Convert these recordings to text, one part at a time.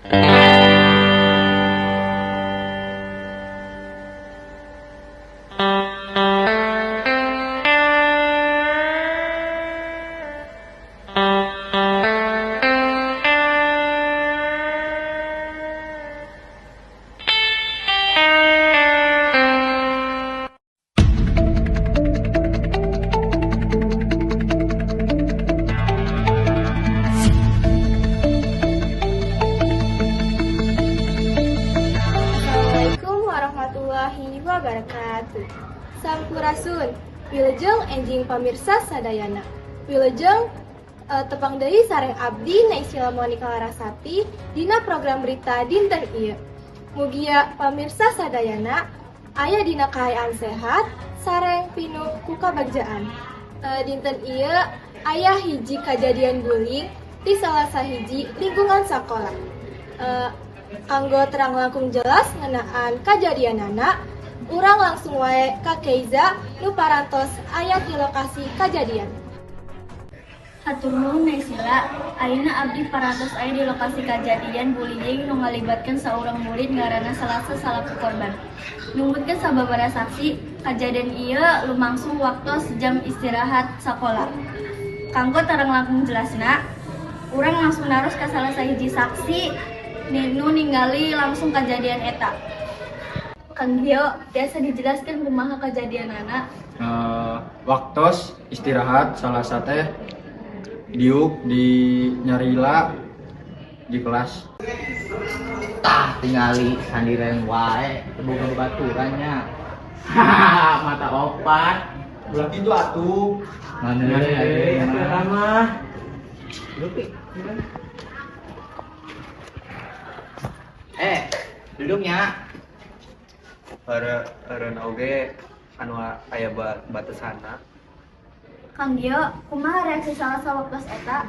Assalamualaikum warahmatullahi wabarakatuh. Sampurasun, wilujeng enjing pamirsa sadayana. Wilujeng tepang deui sareng abdi Naysila Monica Larasati dina program berita dinten ieu. Mugia pamirsa sadayana aya dina kaayaan sehat sareng pinuh ku kabagjaan. Dinten ieu aya hiji kajadian bullying di salah sahiji lingkungan sakola. Kanggo terang langkung jelas ngeunaan kajadianana, urang langsung wae ka Keiza nu parantos aya di lokasi kajadian. Hatur nuhun, Naysila. Ayeuna abdi parantos aya di lokasi kajadian bullying nu ngalibatkeun saurang murid ngaranna Salasa salaku korban. Numutkeun sababaraha saksi, kajadian ieu lumangsung waktos jam istirahat sakola. Kanggo terang langkung jelasna, urang langsung naros ka salah sahiji saksi nu ningali langsung kajadian eta. Kang Gio, tiasa dijelaskan kumaha kajadianana? Waktos istirahat Salasa teh diuk di nyarila di kelas. Tah, tingali sandireun wae, teu boga babaturan nya. Mata opat. Ulah kitu atuh. Mana Eh, mah. Mah. Lupi. Eh, duduknya. Eureun oge anu aya batesana. Kang Gio, kumaha reaksi Salasa waktos eta?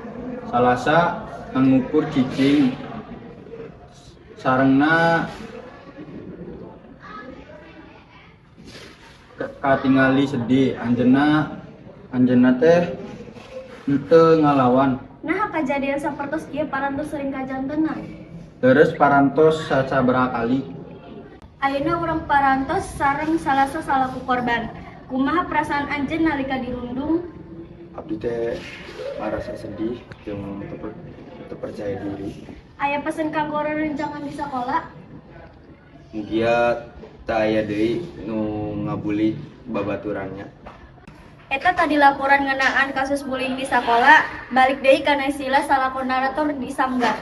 Salasa ngukur cicing sarengna katingali sedih, anjeunna anjeunna teh henteu ngalawan. Nah, kajadian sapertos ieu parantos sering kajantenan? Terus parantos sabaraha kali. Ayeuna urang parantos sareng Salasa salaku korban. Kumaha perasaan anjeun nalika dirundung? Abdi teh marasa sedih jeung teu percaya diri. Aya pesen kanggo rerencangan di sakola? Mugia teu aya deui nu ngabully babaturannya. Eta tadi laporan ngeunaan kasus bullying di sakola, balik deui ka Naysila salaku narator di sanggar.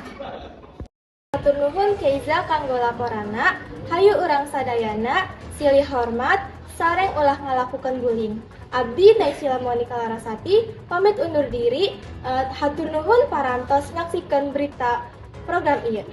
Hatur nuhun Keiza kanggo laporanna. Hayu urang sadayana silih hormat sareng ulah ngalakukeun bullying. Abdi Naysila Monica Larasati pamit undur diri. Hatur nuhun parantos nyaksikeun berita program ieu.